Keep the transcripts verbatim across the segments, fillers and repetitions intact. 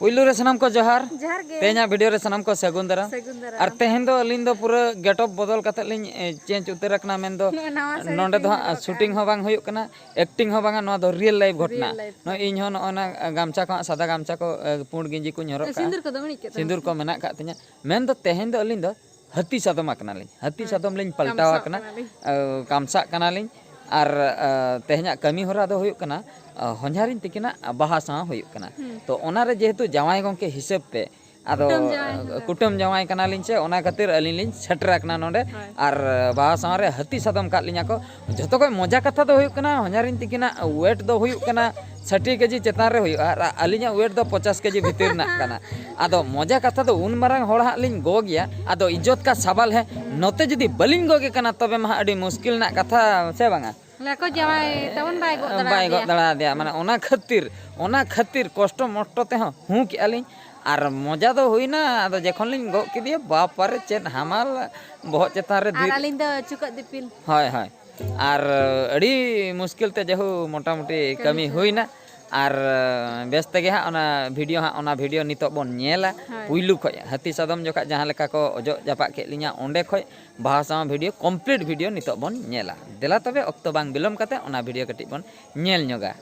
ᱯᱩᱭᱞᱩ ᱨᱮ ᱥᱟᱱᱟᱢ ᱠᱚ ᱡᱚᱦᱟᱨ᱾ ᱡᱚᱦᱟᱨ ᱜᱮ᱾ ᱛᱮᱦᱮᱧᱟᱜ ᱵᱷᱤᱰᱤᱭᱳ ᱨᱮ ᱥᱟᱱᱟᱢ ᱠᱚ ᱥᱟᱹᱜᱩᱱ ᱫᱟᱨᱟᱢ᱾ ᱥᱟᱹᱜᱩᱱ ᱫᱟᱨᱟᱢ᱾ ᱟᱨ ᱛᱮᱦᱮᱧ ᱫᱚ ᱟᱹᱞᱤᱧ ᱫᱚ ᱯᱩᱨᱟᱹ ᱜᱮᱴᱚᱯ ᱵᱚᱫᱚᱞ ᱠᱟᱛᱮ ᱞᱤᱧ ᱪᱮᱧᱡᱽ ᱩᱛᱟᱹᱨ ᱟᱠᱟᱱᱟ, ᱢᱮᱱᱫᱚ ᱱᱚᱜᱼᱚᱭ ᱱᱟᱣᱟ ᱥᱟᱹᱲᱤ ᱱᱚᱸᱰᱮ ᱫᱚ ᱞᱤᱧ ᱦᱟᱸᱜ ᱦᱚᱨᱚᱜ ᱥᱩᱴᱤᱝ ᱠᱟᱜᱼᱟ᱾ ᱦᱚᱸ ᱵᱟᱝ ᱦᱩᱭᱩᱜ ᱠᱟᱱᱟ, ᱮᱠᱴᱤᱝ ᱦᱚᱸ ᱵᱟᱝᱟ, ᱱᱚᱣᱟ ᱫᱚ ᱨᱤᱭᱮᱞ ᱞᱟᱭᱤᱯᱷ ᱜᱷᱚᱴᱚᱱᱟ᱾ Real life. ᱱᱚᱜᱼᱚᱭ ᱤᱧ ᱦᱚᱸ ᱱᱚᱜᱼᱚᱭ ᱱᱟ ᱜᱟᱢᱪᱷᱟ ᱠᱚ ᱦᱟᱸᱜ, ᱥᱟᱫᱟ ᱜᱟᱢᱪᱷᱟ ᱠᱚ, ᱮ, ᱯᱩᱸᱰ ᱜᱮᱸᱡᱤ ᱠᱚᱧ ᱦᱚᱨᱚᱜ ᱠᱟᱜᱼᱟ᱾ ᱥᱤᱸᱫᱩᱨ ᱠᱚᱫᱚ ᱢᱮᱱᱟᱜ ᱠᱟᱜ ᱛᱤᱧᱟ᱾ ᱥᱤᱸᱫᱩᱨ ᱠᱚ ᱢᱮᱱᱟᱜ ᱠᱟᱜ ᱛᱤᱧᱟ᱾ ᱢᱮᱱᱫᱚ ᱛᱮᱦᱮᱧ ᱫᱚ ᱟᱹᱞᱤᱧ ᱫᱚ ᱦᱟᱹᱛᱤ ᱥᱟᱫᱚᱢ ᱟᱠᱟᱱᱟᱞᱤᱧ, ᱦᱟᱹᱛᱤ ᱦᱳᱭ, ᱥᱟᱫᱚᱢ ᱞᱤᱧ ᱯᱟᱞᱴᱟᱣ ᱠᱟᱢᱥᱟᱜ ᱟᱠᱟᱱᱟ᱾ ᱠᱟᱱᱟᱞᱤᱧ᱾ ᱟᱹ, ᱠᱟᱢᱥᱟᱜ ᱠᱟᱱᱟᱞᱤᱧ᱾ ᱟᱨ, ᱟᱹ, ᱛᱮᱦᱮᱧᱟᱜ ᱠᱟᱹᱢᱤ ᱦᱚᱨᱟ ᱫᱚ ᱦᱩᱭᱩᱜ ᱠᱟᱱᱟ, ᱟᱹ, ᱦᱚᱧᱦᱟᱨᱤᱧ ᱛᱤᱠᱤᱱᱟᱜ ᱵᱟᱦᱟ ᱥᱟᱶ ᱦᱩᱭᱩᱜ ᱠᱟᱱᱟ᱾ ᱦᱩᱸ᱾ ᱛᱚ ᱚᱱᱟᱨᱮ ᱡᱮᱦᱮᱛᱩ ᱡᱟᱶᱟᱭ ᱜᱚᱢᱠᱮ ᱦᱤᱥᱟᱹᱵ ᱛᱮ, ᱟᱫᱚ ᱠᱩᱴᱟᱹᱢ ᱡᱟᱶᱟᱭ ᱠᱟᱱᱟ᱾ ᱠᱩᱴᱟᱹᱢ ᱡᱟᱶᱟᱭ ᱠᱟᱱᱟᱞᱤᱧ ᱥᱮ, ᱚᱱᱟ ᱠᱷᱟᱹᱛᱤᱨ ᱟᱹᱞᱤᱧ ᱞᱤᱧ ᱥᱮᱴᱮᱨ ᱟᱠᱟᱱᱟ ᱱᱚᱰᱮ᱾ ᱦᱳᱭ᱾ ᱟᱨ ᱵᱟᱦᱟ ᱥᱟᱶ ᱨᱮ ᱦᱟᱹᱛᱤ ᱥᱟᱫᱚᱢ ᱠᱟᱜ ᱞᱤᱧᱟ ᱠᱚ᱾ ᱡᱷᱚᱛᱚ ᱠᱷᱚᱱ ᱢᱚᱡᱟ ᱠᱟᱛᱷᱟ ᱫᱚ ᱦᱩᱭᱩᱜ ᱠᱟᱱᱟ, ᱦᱚᱧᱦᱟᱨᱤᱧ ᱛᱤᱠᱤᱱᱟᱜ ᱣᱮᱴ ᱫᱚ ᱦᱩᱭᱩᱜ ᱠᱟᱱᱟ ᱥᱟᱴᱷᱤ ᱠᱮᱡᱤ ᱪᱮᱛᱟᱱ ᱨᱮ ᱦᱩᱭᱩᱜᱼᱟ, ᱟᱨ ᱟᱹᱞᱤᱧᱟᱜ ᱣᱮᱴ ᱫᱚ ᱯᱚᱪᱟᱥ ᱠᱮᱡᱤ ᱵᱷᱤᱛᱤᱨ ᱨᱮᱱᱟᱜ ᱠᱟᱱᱟ᱾ ᱟᱫᱚ ᱢᱚᱡᱟ ᱠᱟᱛᱷᱟ ᱫᱚ ᱩᱱ ᱢᱟᱨᱟᱝ ᱦᱚᱲ ᱦᱟᱸᱜ ᱞᱤᱧ ᱜᱚᱜᱮᱭᱟ, ᱟᱫᱚ ᱤᱡᱽᱡᱚᱛ ᱠᱟ ᱥᱟᱵᱟᱞ ᱦᱮ, ᱱᱚᱛᱮ ᱡᱩᱫᱤ ᱵᱟᱹᱞᱤᱧ ᱜᱚᱜᱮ ᱠᱟᱱᱟ, ᱛᱚᱵᱮ ᱢᱟ ᱦᱟᱸᱜ ᱟᱹᱰᱤ ᱢᱩᱥᱠᱤᱞ ᱨᱮᱱᱟᱜ ᱠᱟᱛᱷᱟ, ᱥᱮ ᱵᱟᱝᱟ? ᱞᱟᱹᱭᱟᱠᱚ ᱡᱟᱶᱟᱭ ᱛᱟᱵᱚᱱ ᱵᱟᱭ ᱜᱚᱜ ᱫᱟᱲᱮ ᱵᱟᱭ ᱜᱚᱜ ᱟᱫᱮᱭᱟ᱾ ᱫᱟᱲᱮ ᱟᱫᱮᱭᱟ, ᱢᱟᱱᱮ ᱚᱱᱟ ᱠᱷᱟᱹᱛᱤᱨ, ᱚᱱᱟ ᱠᱷᱟᱹᱛᱤᱨ ᱠᱚᱥᱴᱚ ᱢᱚᱥᱴᱚ ᱛᱮᱦᱚᱸ ᱦᱩᱸ ᱠᱮᱜᱼᱟ ᱞᱤᱧ, ᱟᱨ ᱢᱚᱡᱟ ᱫᱚ ᱦᱩᱭᱱᱟ᱾ ᱟᱫᱚ ᱡᱚᱠᱷᱚᱱ ᱞᱤᱧ ᱜᱚᱜ ᱠᱮᱫᱮᱭᱟ, ᱵᱟᱯᱟᱨᱮ ᱪᱮᱫ ᱦᱟᱢᱟᱞ ᱵᱚᱦᱚᱜ ᱪᱮᱛᱟᱱ ᱨᱮ ᱟᱨ ᱫᱷᱤᱨᱤ᱾ ᱟᱹᱞᱤᱧ ᱫᱚ ᱪᱩᱠᱟᱹᱜ ᱫᱤᱯᱤᱞ᱾ ᱦᱳᱭ, ᱦᱳᱭ᱾ ᱟᱨ ᱟᱹᱰᱤ ᱢᱩᱥᱠᱤᱞ ᱛᱮ ᱡᱟᱦᱳ ᱢᱚᱴᱟᱢᱩᱴᱤ ᱠᱟᱹᱢᱤ ᱠᱟᱹᱢᱤ ᱥᱟᱹᱛ᱾ ᱦᱩᱭᱱᱟ᱾ ᱟᱨ ᱵᱮᱥ ᱛᱮᱜᱮ ᱦᱟᱸᱜ ᱚᱱᱟ ᱵᱷᱤᱰᱤᱭᱳ ᱦᱟᱸᱜ, ᱚᱱᱟ ᱵᱷᱤᱰᱤᱭᱳ ᱱᱤᱛᱚᱜ ᱵᱚᱱ ᱧᱮᱞᱟ᱾ ᱦᱳᱭ᱾ ᱯᱩᱭᱞᱩ ᱠᱷᱚᱡ ᱦᱟᱹᱛᱤ ᱥᱟᱫᱚᱢ ᱡᱚᱠᱷᱟᱡ ᱡᱟᱦᱟᱸ ᱞᱮᱠᱟ ᱠᱚ ᱚᱡᱚᱜ ᱡᱟᱯᱟᱜ ᱠᱮᱫ ᱞᱤᱧᱟ, ᱚᱸᱰᱮ ᱠᱷᱚᱡ ᱵᱟᱦᱟ ᱥᱟᱶ ᱵᱷᱤᱰᱤᱭᱳ, ᱠᱚᱢᱯᱞᱤᱴ ᱵᱷᱤᱰᱤᱭᱳ ᱱᱤᱛᱚᱜ ᱵᱚᱱ ᱧᱮᱞᱟ᱾ ᱫᱮᱞᱟ ᱛᱚᱵᱮ, ᱚᱠᱛᱚ ᱵᱟᱝ ᱵᱤᱞᱚᱢ ᱠᱟᱛᱮ ᱚᱱᱟ ᱵᱷᱤᱰᱤᱭᱳ ᱠᱟᱹᱴᱤᱡ ᱵᱚᱱ ᱧᱮᱞ ᱧᱚᱜᱟ᱾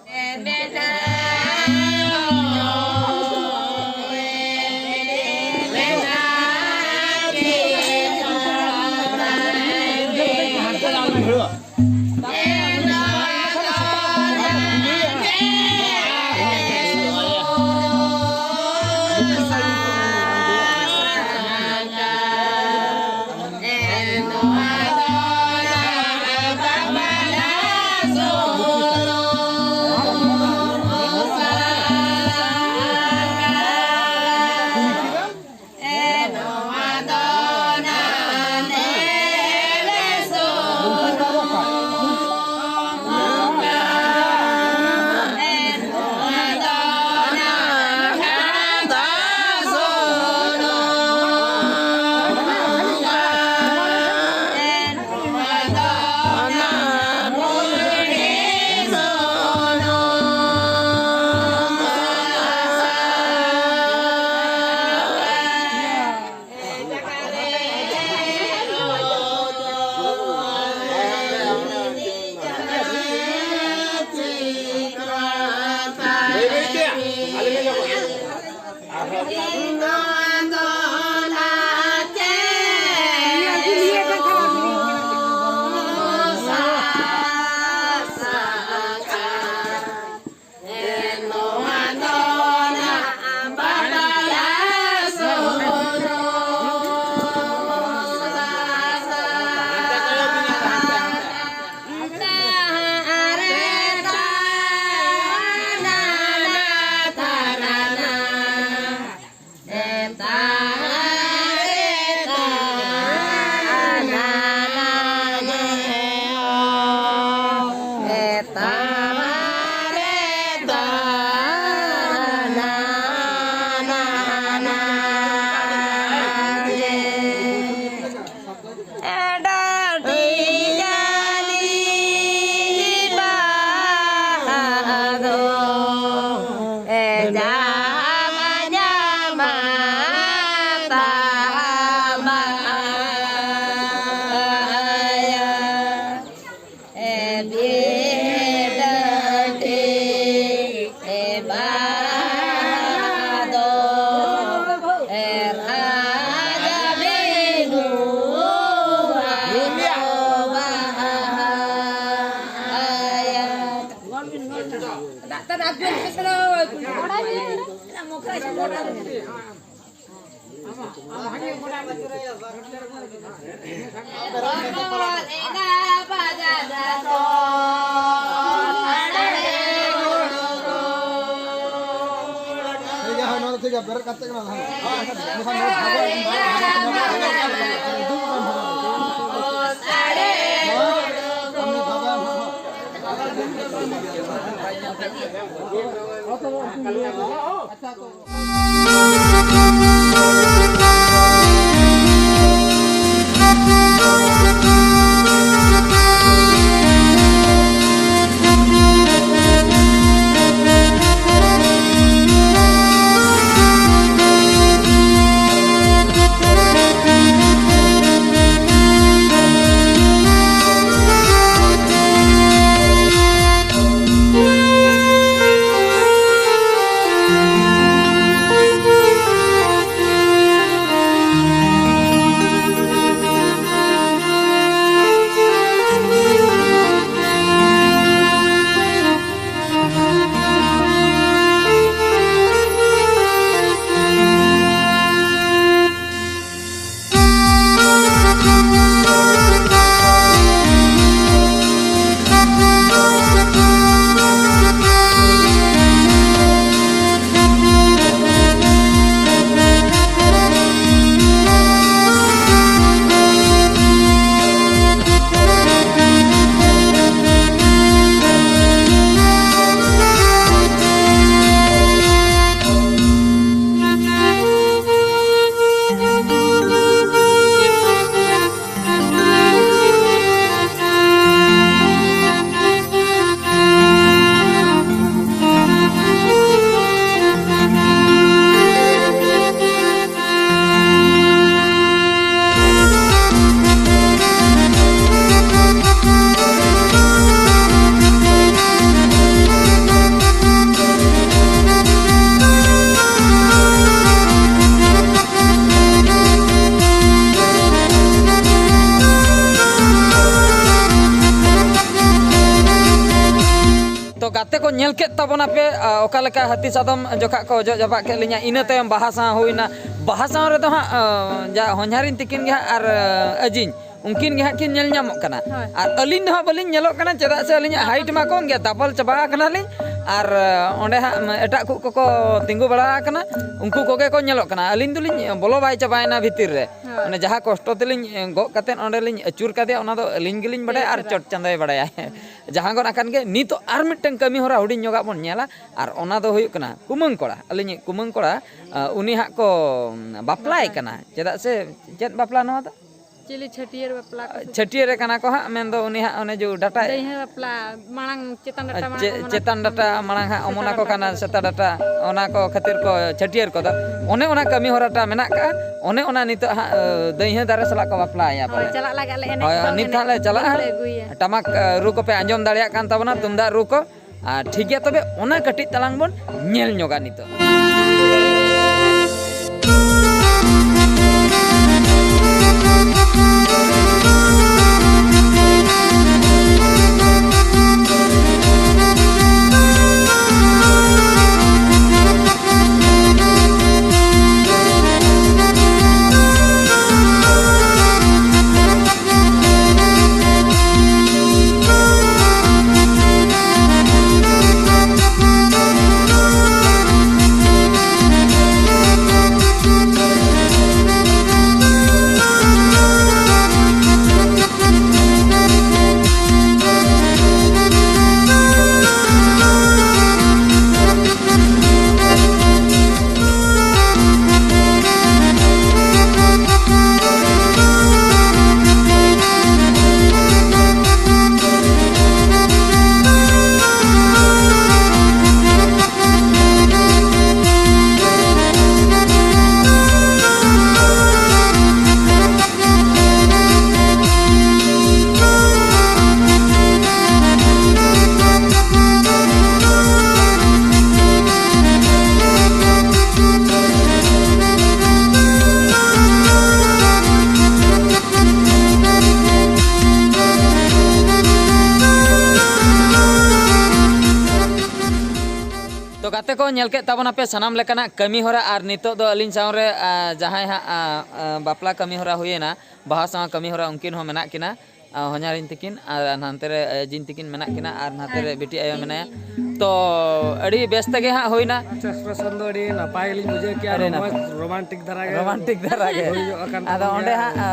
ᱴᱷᱤᱠ ᱜᱮᱭᱟ, ᱦᱳᱭ, ᱱᱚᱣᱟ ᱫᱚ ᱴᱷᱤᱠ ᱜᱮᱭᱟ, ᱵᱮᱨᱮᱫ ᱠᱟᱛᱮ ᱜᱮ ᱱᱚᱣᱟ ᱫᱚ ᱦᱟᱸᱜ᱾ ᱵᱟᱠᱷᱟᱱ ᱱᱚᱣᱟ ᱵᱷᱟᱜᱟᱣ, ᱫᱩᱲᱩᱵ ᱞᱮᱱ ᱵᱷᱟᱜᱟᱣ᱾ ᱦᱳᱭ, ᱟᱢ ᱫᱚ ᱵᱷᱟᱜᱟᱣ ᱱᱟᱦᱟᱜ᱾ ᱧᱮᱞ ᱠᱮᱫ ᱛᱟᱵᱚᱱᱟᱯᱮ, ᱟ, ᱚᱠᱟ ᱞᱮᱠᱟ ᱦᱟᱹᱛᱤ ᱥᱟᱫᱚᱢ ᱡᱚᱠᱷᱟ ᱠᱚ ᱚᱡᱚᱜ ᱡᱟᱯᱟᱜ ᱠᱮᱫ ᱞᱤᱧᱟ, ᱤᱱᱟᱹ ᱛᱟᱭᱚᱢ ᱵᱟᱦᱟ ᱥᱟᱶ ᱦᱩᱭᱱᱟ᱾ ᱵᱟᱦᱟ ᱥᱟᱶ ᱨᱮᱫᱚ ᱦᱟᱸᱜ, ᱟ, ᱡᱟ ᱦᱚᱧᱦᱟᱨᱤᱧ ᱛᱤᱠᱤᱱ ᱜᱮ ᱦᱟᱸᱜ ᱟᱨ, ᱟ, ᱟᱹᱡᱤᱧ, ᱩᱱᱠᱤᱱ ᱜᱮ ᱦᱟᱸᱜ ᱠᱤᱱ ᱧᱮᱞ ᱧᱟᱢᱚᱜ ᱠᱟᱱᱟ᱾ ᱦᱳᱭ᱾ ᱟᱨ ᱟᱹᱞᱤᱧ ᱫᱚ ᱦᱟᱸᱜ ᱵᱟᱹᱞᱤᱧ ᱧᱮᱞᱚᱜ ᱠᱟᱱᱟ, ᱪᱮᱫᱟᱜ ᱥᱮ ᱟᱹᱞᱤᱧᱟᱜ ᱦᱟᱭᱤᱴ ᱢᱟ ᱠᱚᱢ ᱜᱮᱭᱟ, ᱫᱟᱯᱟᱞ ᱪᱟᱵᱟ ᱟᱠᱟᱱᱟᱞᱤᱧ᱾ ᱟᱨ, ᱟ, ᱚᱸᱰᱮ ᱦᱟᱸᱜ ᱮᱴᱟᱜ ᱠᱚ ᱠᱚᱠᱚ ᱛᱤᱸᱜᱩ ᱵᱟᱲᱟ ᱟᱠᱟᱱᱟ, ᱩᱱᱠᱩ ᱠᱚᱜᱮ ᱠᱚ ᱧᱮᱞᱚᱜ ᱠᱟᱱᱟ᱾ ᱟᱹᱞᱤᱧ ᱫᱚᱞᱤᱧ ᱵᱚᱞᱚ ᱵᱟᱭ ᱪᱟᱵᱟᱭᱮᱱᱟ ᱵᱷᱤᱛᱤᱨ ᱨᱮ᱾ ᱦᱳᱭ᱾ ᱢᱟᱱᱮ ᱡᱟᱦᱟᱸ ᱠᱚᱥᱴᱚ ᱛᱮᱞᱤᱧ ᱜᱚᱜ ᱠᱟᱛᱮᱫ ᱚᱸᱰᱮᱞᱤᱧ ᱟᱹᱪᱩᱨ ᱠᱟᱫᱮᱭᱟ, ᱚᱱᱟ ᱫᱚ ᱟᱹᱞᱤᱧ ᱜᱮᱞᱤᱧ ᱵᱟᱰᱟᱭᱟ ᱟᱨ ᱪᱚᱴ ᱪᱟᱸᱫᱚᱭ ᱵᱟᱰᱟᱭᱟ᱾ ᱡᱟᱦᱟᱸ ᱜᱚᱫ ᱟᱠᱟᱱ ᱜᱮ, ᱱᱤᱛᱚᱜ ᱟᱨ ᱢᱤᱫᱴᱟᱝ ᱠᱟᱹᱢᱤ ᱦᱚᱨᱟ ᱦᱩᱰᱤᱧ ᱧᱚᱜᱟᱜ ᱵᱚᱱ ᱧᱮᱞᱟ, ᱟᱨ ᱚᱱᱟ ᱫᱚ ᱦᱩᱭᱩᱜ ᱠᱟᱱᱟ ᱠᱩᱢᱟᱹᱝ ᱠᱚᱲᱟ, ᱟᱹᱞᱤᱧᱤᱡ ᱠᱩᱢᱟᱹᱝ ᱠᱚᱲᱟ, ᱟ, ᱩᱱᱤ ᱦᱟᱸᱜ ᱠᱚ ᱵᱟᱯᱞᱟᱭ ᱠᱟᱱᱟ᱾ ᱪᱮᱫᱟᱜ ᱥᱮ ᱪᱮᱫ ᱵᱟᱯᱞᱟ ᱱᱚᱣᱟ ᱫᱚ? ᱪᱤᱞᱤ ᱪᱷᱟᱹᱴᱭᱟᱹᱨ ᱵᱟᱯᱞᱟ ᱠᱚ ᱥᱮ ᱪᱷᱟᱹᱴᱭᱟᱹᱨ ᱠᱟᱱᱟ ᱠᱚ ᱦᱟᱸᱜ, ᱢᱮᱱᱫᱚ ᱩᱱᱤ ᱦᱟᱸᱜ ᱚᱱᱮ ᱡᱮ ᱰᱟᱴᱟ ᱫᱟᱹᱭᱦᱟᱹ ᱵᱟᱯᱞᱟ ᱢᱟᱲᱟᱝ ᱪᱮᱛᱟᱱ ᱰᱟᱴᱟ ᱢᱟᱲᱟᱝ ᱪᱮ-, ᱚᱢᱚᱱ ᱪᱮᱛᱟᱱ ᱟᱠᱟᱱ ᱰᱟᱴᱟ ᱢᱟᱲᱟᱝ ᱦᱟᱸᱜ ᱚᱢᱚᱱ ᱥᱮᱛᱟ ᱟᱠᱚ ᱰᱟᱴᱟ ᱠᱟᱱᱟ, ᱠᱚ᱾ ᱥᱮᱛᱟ ᱰᱟᱴᱟ, ᱚᱱᱟ ᱠᱚ ᱠᱷᱟᱹᱛᱤᱨ ᱠᱚ ᱪᱷᱟᱹᱴᱭᱟᱹᱨ ᱠᱚᱫᱚ᱾ ᱚᱱᱮ ᱚᱱᱟ ᱠᱟᱹᱢᱤ ᱦᱚᱨᱟᱴᱟ ᱢᱮᱱᱟᱜ ᱠᱟᱜᱼᱟ, ᱚᱱᱮ ᱚᱱᱟ ᱱᱤᱛᱚᱜ ᱦᱟᱸᱜ, ᱟᱹ, ᱫᱟᱹᱭᱦᱟᱹ ᱫᱟᱨᱮ ᱥᱟᱞᱟᱜ ᱠᱚ ᱵᱟᱯᱞᱟᱭᱟ ᱦᱳᱭ, ᱯᱟᱞᱮ᱾ ᱪᱟᱞᱟᱜ ᱞᱟᱜᱟᱜ ᱞᱮ ᱮᱱᱮᱡ ᱦᱳᱭ, ᱫᱚᱝ ᱱᱤᱛ ᱮᱱᱮᱡ ᱦᱟᱸᱜ ᱞᱮ ᱪᱟᱞᱟᱜᱼᱟ᱾ ᱨᱩ ᱞᱮ ᱟᱹᱜᱩᱭᱟ᱾ ᱴᱟᱢᱟᱠ, ᱟᱹ, ᱨᱩ ᱠᱚᱯᱮ ᱟᱸᱡᱚᱢ ᱫᱟᱲᱮᱭᱟᱜ ᱠᱟᱱ ᱛᱟᱵᱚᱱᱟ, ᱛᱩᱢᱫᱟᱜ ᱨᱩ ᱠᱚ᱾ ᱟᱨ ᱴᱷᱤᱠ ᱜᱮᱭᱟ, ᱛᱚᱵᱮ ᱚᱱᱟ ᱠᱟᱹᱴᱤᱡ ᱛᱟᱞᱟᱝ ᱵᱚᱱ ᱧᱮᱞ ᱧᱚᱜᱟ ᱱᱤᱛᱚᱜ᱾ ᱧᱮᱞ ᱠᱮᱫ ᱛᱟᱵᱚᱱᱟᱯᱮ ᱥᱟᱱᱟᱢ ᱞᱮᱠᱟᱱᱟᱜ ᱠᱟᱹᱢᱤ ᱦᱚᱨᱟ, ᱟᱨ ᱱᱤᱛᱚᱜ ᱫᱚ ᱟᱹᱞᱤᱧ ᱥᱟᱶᱨᱮ ᱟ, ᱡᱟᱦᱟᱸᱭ ᱦᱟᱸᱜ ᱟ, ᱟ, ᱵᱟᱯᱞᱟ ᱠᱟᱹᱢᱤ ᱦᱚᱨᱟ ᱦᱩᱭᱮᱱᱟ, ᱵᱟᱦᱟ ᱥᱟᱶ ᱠᱟᱹᱢᱤ ᱦᱚᱨᱟ, ᱩᱱᱠᱤᱱ ᱦᱚᱸ ᱢᱮᱱᱟᱜ ᱠᱤᱱᱟ, ᱟ, ᱦᱚᱧᱦᱟᱨᱤᱧ ᱛᱟᱹᱠᱤᱱ ᱟᱨ ᱱᱟᱱᱛᱮ ᱨᱮ ᱟ, ᱡᱤᱧ ᱛᱟᱹᱠᱤᱱ ᱢᱮᱱᱟᱜ ᱠᱤᱱᱟ ᱟᱨ ᱱᱟᱛᱮ ᱨᱮ ᱵᱤᱴᱤ ᱟᱭᱳ ᱢᱮᱱᱟᱭᱟ᱾ ᱛᱚ ᱟᱹᱰᱤ ᱵᱮᱥ ᱛᱮᱜᱮ ᱦᱟᱸᱜ ᱦᱩᱭᱱᱟ᱾ ᱟᱪᱪᱷᱟ, ᱮᱠᱥᱯᱨᱮᱥᱚᱱ ᱫᱚ ᱟᱹᱰᱤ ᱱᱟᱯᱟᱭ ᱜᱮᱞᱤᱧ ᱵᱩᱡᱷᱟᱹᱣ ᱠᱮᱜᱼᱟ, ᱟᱹᱰᱤ ᱱᱟᱯᱟᱭ᱾ ᱨᱳᱢᱟᱱᱴᱤᱠ ᱫᱷᱟᱨᱟ ᱜᱮ᱾ ᱨᱳᱢᱟᱱᱴᱤᱠ ᱫᱷᱟᱨᱟ ᱜᱮ᱾ ᱦᱩᱭᱩᱜ ᱠᱟᱱ ᱟᱫᱚ ᱛᱟᱵᱚᱱ ᱚᱸᱰᱮ ᱜᱮᱭᱟ᱾ ᱦᱟᱸᱜ ᱟ,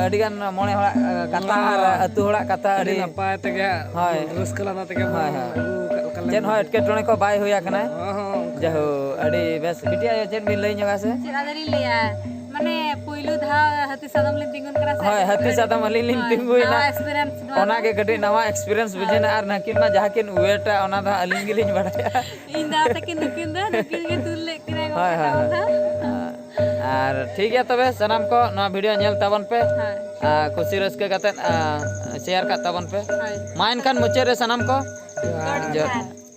ᱟᱹᱰᱤᱜᱟᱱ ᱢᱚᱬᱮ ᱦᱚᱲᱟᱜ ᱟ, ᱠᱟᱛᱷᱟ ᱟᱨ ᱟᱹᱛᱩ ᱦᱚᱲᱟᱜ ᱠᱟᱛᱷᱟ ᱟᱹᱰᱤ ᱟᱹᱰᱤ ᱱᱟᱯᱟᱭ ᱛᱮᱜᱮ ᱦᱟᱸᱜ ᱦᱳᱭ᱾ ᱨᱟᱹᱥᱠᱟᱹ ᱞᱟᱸᱫᱟ ᱛᱮᱜᱮ ᱵᱚᱱ ᱦᱳᱭ, ᱦᱳᱭ᱾ ᱟᱹᱜᱩ ᱟᱠᱟᱫ ᱠᱟᱱᱟ᱾ ᱪᱮᱫ ᱦᱚᱸ ᱮᱴᱠᱮᱴᱚᱬᱮ ᱠᱚ ᱵᱟᱭ ᱦᱩᱭ ᱟᱠᱟᱱᱟ᱾ ᱦᱚᱸ, ᱦᱚᱸ, ᱚᱱᱠᱟ᱾ ᱡᱟᱭᱦᱳᱠ, ᱟᱹᱰᱤ ᱵᱮᱥ᱾ ᱵᱤᱴᱤ ᱟᱭᱳ, ᱪᱮᱫ ᱵᱤᱱ ᱞᱟᱹᱭ ᱧᱚᱜᱟ ᱥᱮ? ᱪᱮᱫ ᱟᱫᱚᱞᱤᱧ ᱞᱟᱹᱭᱟ, ᱢᱟᱱᱮ, ᱯᱩᱭᱞᱩ ᱫᱷᱟᱣ ᱦᱟᱹᱛᱤ ᱥᱟᱫᱚᱢ ᱞᱤᱧ ᱛᱤᱸᱜᱩᱱ ᱠᱟᱱᱟ ᱥᱮ᱾ ᱦᱳᱭ, ᱦᱟᱹᱛᱤ ᱥᱟᱫᱚᱢ ᱟᱹᱞᱤᱧ ᱞᱤᱧ ᱦᱳᱭ, ᱛᱤᱸᱜᱩᱭᱮᱱᱟ᱾ ᱱᱟᱣᱟ experience ᱱᱚᱣᱟ ᱫᱚ᱾ ᱚᱱᱟᱜᱮ ᱠᱟᱹᱴᱤᱡ ᱱᱟᱣᱟ experience ᱵᱩᱡᱷᱟᱹᱣᱱᱟ᱾ ᱟᱨ ᱱᱟᱹᱠᱤᱱ ᱢᱟ ᱡᱟᱦᱟᱸ ᱠᱤᱱ ᱩᱭᱮᱴᱟ, ᱚᱱᱟ ᱫᱚ ᱦᱟᱸᱜ ᱟᱹᱞᱤᱧ ᱜᱮᱞᱤᱧ ᱵᱟᱲᱟᱭᱟ᱾ ᱤᱧ ᱫᱟᱫᱟ ᱛᱟᱹᱠᱤᱱ ᱱᱩᱠᱤᱱ ᱫᱚ, ᱱᱩᱠᱤᱱ ᱜᱮ ᱛᱩᱞ ᱞᱮᱫ ᱠᱤᱱᱟ ᱦᱳᱭ, ᱦᱳᱭ, ᱜᱚᱴᱟ ᱦᱳᱭ᱾ ᱫᱚ᱾ ᱟᱨ ᱴᱷᱤᱠ ᱜᱮᱭᱟ ᱛᱚᱵᱮ, ᱥᱟᱱᱟᱢ ᱠᱚ ᱱᱚᱣᱟ video ᱧᱮᱞ ᱛᱟᱵᱚᱱ ᱯᱮ᱾ ᱦᱳᱭ᱾ ᱟᱨ ᱠᱩᱥᱤ ᱨᱟᱹᱥᱠᱟᱹ ᱠᱟᱛᱮᱫ, ᱟᱨ share ᱠᱟᱜ ᱛᱟᱵᱚᱱ ᱯᱮ᱾ ᱦᱳᱭ᱾ ᱢᱟ ᱮᱱᱠᱷᱟᱱ ᱢᱩᱪᱟᱹᱫ ᱨᱮ ᱥᱟᱱᱟᱢ ᱠᱚ ᱡᱚᱦᱟᱨ᱾ ᱡᱚᱦᱟᱨ᱾